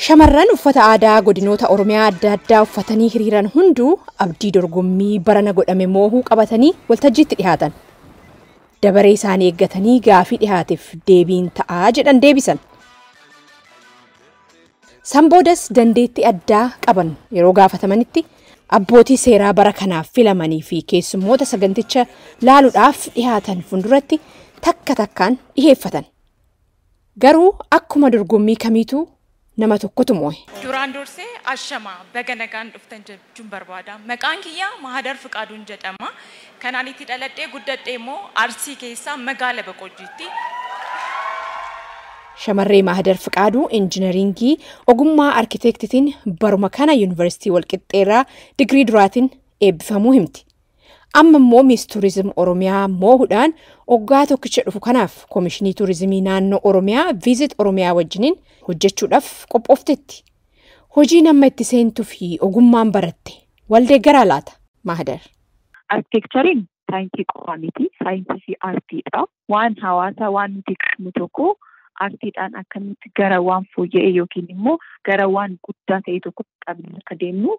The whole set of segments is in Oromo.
Shamarran uffata aadaa godinoota Oromiyaa adda addaa uffatanii hiriiran hunduu abdii dorgommii barana godhame moohuu qabatanii waltajjiitti dhihaatan. Dabaree isaanii eeggatanii gaafii dhihaateef deebiin ta'aa jedhan deebisan. San boodas dandeettii addaa qaban yeroo gaafatamanitti abbootii seeraa bara kanaaf filamanii fi keessummoota saganticha laaluudhaaf dhihaatan fuulduratti takka takkaan dhiheeffatan. Garuu akkuma dorgommii kamiituu nama tokkotu moo'e. Duraan dursee ashamaa, baga nagaan dhuftan jechuun barbaada. Maqaan kiyya Mahadar Fiqaaduun jedhama. Kanaan itti dhaladhee guddadhee immoo Arsii keessaa magaala Boqojjiitti. Shamarree Mahadar Fiqaaduu injinariingii ogummaa arkiteektitiin baruma kana Yuunivarsiitii Walqixxeerraa digirii duraatiin eebbifamuu himti. Amma immoo Miss Tourism Oromiyaa moohuudhaan waggaa tokkicha dhufu kanaaf Koomishinii Tuurizimii Naannoo Oromiyaa, Visit Oromiyaa wajjiniin hojjechuudhaaf qophoofteetti. Hojii nama itti seentuu fi ogummaan baratte waldeeggaraa laata, Mahadar? Arkiteekchariin saayinsii qofaa miti, saayinsii fi aartiidha. Waan hawaasaa, waan nuti qabnu tokko aartiidhaan akkamitti gara waan fooyya'e yookiin immoo gara waan guddaa ta'e tokko qabnu akka deemnu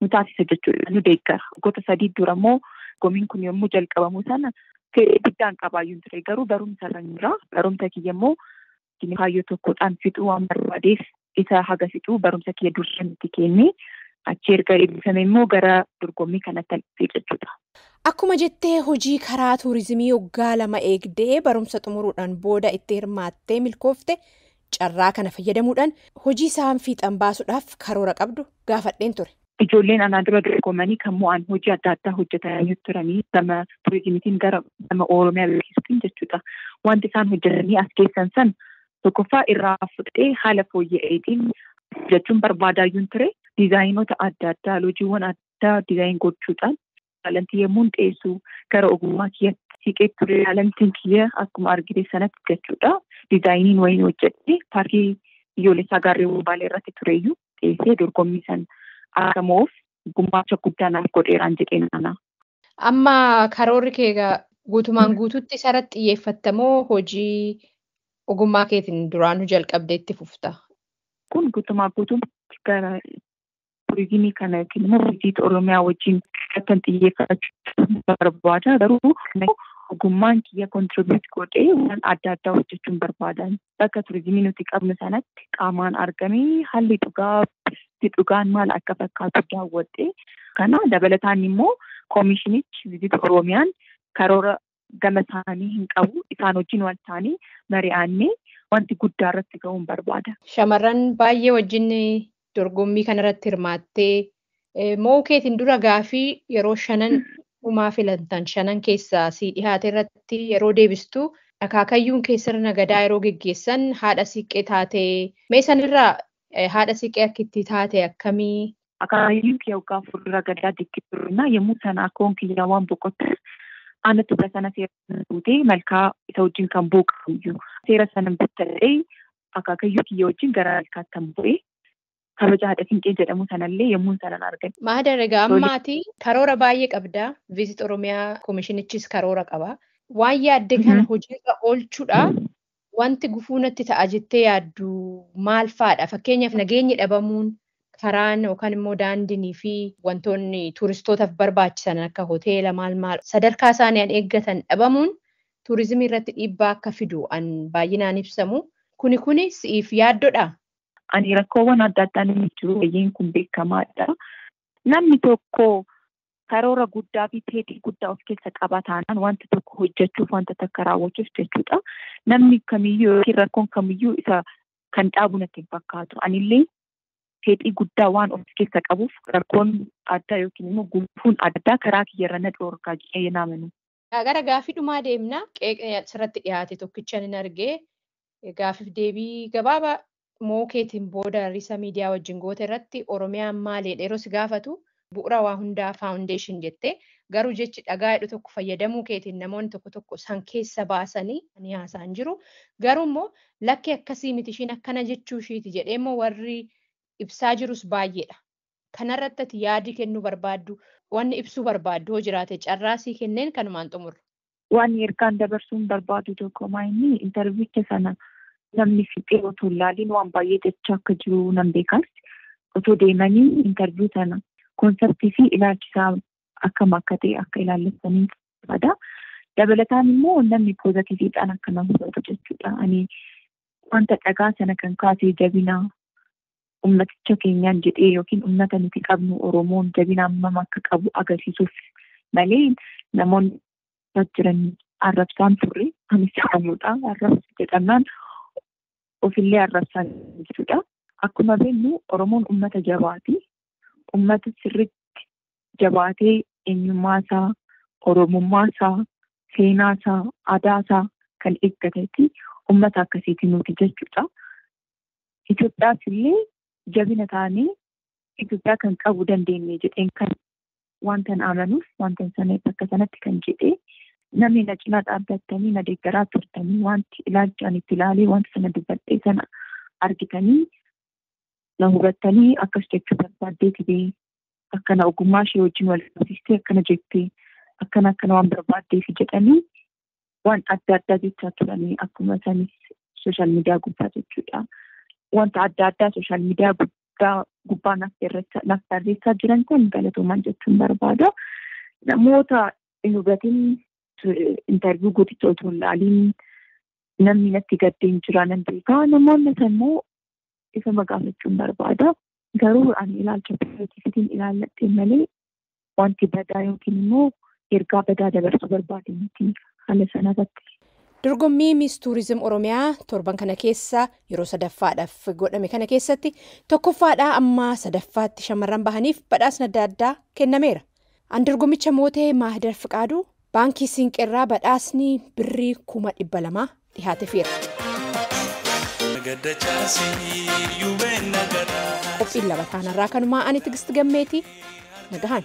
nu taasisa jechuudha. Nu deeggara. Waggoota 3 dura immoo gomiin kun yommuu jalqabamu sana fedhii guddaan qabaayyuu ture, garuu barumsa irra jira. Barumsa kiyya immoo kaayyoo tokkodhaan fixuu waan barbaadeef, isa haga fixuu barumsa kiyya dursa nutti kenne, achi erga eebbifame immoo gara dorgommii kanatti dhufe jechuudha. Akkuma jettee, hojii karaa tuurizimii waggaa 2 eegdee barumsa xumuruudhaan booda itti hirmaattee milkoofte, carraa kana fayyadamuudhaan hojii isaan fiixan baasuudhaaf karoora qabdu gaafadheen ture. Ijoolleen anaa dura dorgomanii kan mo'an hojii adda addaa hojjetanii turanii gama turizimiitiin, gara gama Oromiyaa beeksisuutiin jechuudha. Wanti isaan hojjetanii as keessan san tokkoffaa irraa fudhee haala fooyya'eetiin hojjechuun barbaadaayyuun ture. Diizaayinoota adda addaa, loojiiwwan adda addaa design gochuudhaan taalantii yommuu dhiyeessu gara ogummaa kiyyatti siqee ture. Taalantiin kiyya akkuma argite sanatti jechuudha. Diizaayiniin wayiin hojjedhe paarkii biyyoolessaa gaarreewwan Baalee irratti tureyyuu dhiyeessee dorgommii san akka mo'uuf gumaacha guddaa naaf godheeraan jedheen ana. Amma karoorri kee egaa guutumaan guututti isarratti xiyyeeffattamoo hojii ogummaa keetiin duraanuu jalqabdee itti fufta? Kun guutumaa guutuutti gara turizimii kana yookiin immoo Visit Oromiyaa wajjin akkan xiyyeeffachuu barbaada. Garuu ogummaan kiyya contribute godhee waan adda addaa hojjechuun barbaada. Bakka turizimii nuti qabnu sanatti qaamaan argamee haalli dhugaa dhugaan maal akka fakkaatu daawwadhee, kana dabalataan immoo koomishinichi, Visit Oromiyaan karoora gama isaanii hin qabu, isaan wajjin wal ta'anii mari'annee wanti guddaa irratti ga'uun barbaada. Shamarran baay'ee wajjin dorgommii kanarratti hirmaattee mo'uu keetiin dura gaafii yeroo shanan dhumaa filantan shanan keessaa sii dhihaate irratti yeroo deebistu, akaakayyuun kee sirna gadaa yeroo geggeessan haadha siiqqee taate, mee sanirraa haadha siiqqee akka itti taate akkamii? Akaakayyuun kiyya waggaa fuuldura gadaa deeggaruu yommuu sana akkoon kiyya waan boqotte, anatu bara sana seera sana guutee malkaa isa wajjin kan bu'u qabuyyuu. Seera sana guuttadhee akaakayyuu kiyya wajjin gara malkaatti kan bu'e, kabaja haadha siinqee jedhamu sanallee yommuu sanan argate. Mahadar, egaa ammaati karoora baay'ee qabda. Visit Oromiyaa koomishinichis karoora qaba. Waan yaadde kana hojiirra oolchuudha. Wanti gufuu natti ta'a jettee yaaddu maal fa'aadha? Fakkeenyaaf, nageenyi dhabamuun, karaan yookaan immoo daandiinii fi wantoonni turistootaaf barbaachisan akka hoteela maal maal sadarkaa isaanii an eeggatan dhabamuun turizimii irratti dhiibbaa akka fidu an baay'inaan ibsamu. Kuni si'iif yaaddoodha? Ani rakkoowwan adda addaa ni jiru. Baay'een kun beekamaadha. Namni tokko karoora guddaa fi fedhii guddaa of keessa qaba taanaan wanta tokko hojjechuuf, wanta takka raawwachuuf jechuudha. Namni kamiyyuu yookiin rakkoon kamiyyuu isa kan dhaabu natti hin fakkaatu. Anillee fedhii guddaa waan of keessa qabuuf rakkoon addaa yookiin immoo gufuun addaa karaa kiyyarra na dhoorkaa jedhee hin amanu. Gara gaafii dhumaa deemna. Qeeqni asirratti dhiyaate tokkicha nin argee, gaafiif deebii gabaabaa mookeetiin booda Riisa Miidiyaa wajjin goote irratti Oromiyaan maaliidha yeroo si gaafatu, bu'uura waa hundaa, foundation jettee, garuu jechi dhagaa jedhu tokko fayyadamuu keetiin namoonni tokko tokko san keessa baasanii ni haasa'an jiru. Garuu immoo lakki, akkasii miti, ishiin akkana jechuu ishiiti jedhee immoo warri ibsaa jirus baay'eedha. Kanarratti ati yaadii kennuu barbaaddu, wanni ibsuu barbaaddu hoo jiraate, carraa sii kenneen kanumaan xumurra. Waan ergaan dabarsuun barbaadu tokko maayini, interviewicha sana Namni fixee otoo hin laaliin waan baay'ee jechaa akka jiru nan beekaas. Otoo deemanii interview sana concept fi ilaalchisaa akkam akka ta'e akka ilaallatanii barbaada. Dabalataan immoo namni positiveiidhaan akka nama hubatu jechuudha. Ani wanta dhagaa sana kan kaasee jabina ummaticha keenyaan jedhee yookiin ummata nuti qabnu Oromoon jabina hammam akka qabu agarsiisuuf malee namoonni jiran arrabsaan turre, anis Oromoodha. Arrabsa jedhamnaan ofillee arrabsaan jechuudha. Akkuma beeknu Oromoon ummata jabaati. Ummata sirriitti jabaatee eenyummaa isaa, Oromummaa isaa, seenaa isaa, aadaa isaa kan eeggateeti. Ummata akkasiiti nuti jechuudha. Itoophiyaas illee jabina taanee Itoophiyaa kan qabu dandeenye jedheen kan wanta amanuuf wanta sana bakka sanatti kan jedhee namni na cinaa dhaabbattanii na deeggaraa turtanii wanti ilaalcha ani itti ilaalee wanta sana dubbadhee sana argitanii na hubattanii akkas jechuu barbaaddeeti bee akkana ogummaa ishee wajjin wal qabsiistee akkana jettee akkana akkana waan barbaaddeefi jedhanii waan adda addaa jechaa turanii akkuma sanis social media gubbaa jechuudha. Wanta adda addaa social media guddaa gubbaa naaf barreessaa jiran kun galatoomaan jechuun barbaada. Namoota hin hubatin, interview gooticha otoo hin ilaaliin namni natti gaddeen jira nan beekaa. Namoonni immoo ifama gaafachuun barbaada. Garuu ani ilaalcha positiveiitiin ilaalladhe malee wanti badaa yookiin immoo ergaa badaa dabarsuu barbaade miti haala sanarratti. Dorgommii Miss Tourism Oromiyaa torban kana keessa yeroo sadaffaadhaaf godhame kana keessatti tokkoffaadhaa amma sadaffaatti shamarran bahaniif badhaasni adda addaa kennameera. An dorgommicha mootee Maahidar Fiqaaduu baankii Siinqeerraa badhaasni birrii 200,000 dhihaateefira. Qophiin lama taanarraa kanumaa, ani Tigist Gammeetii, nagahan.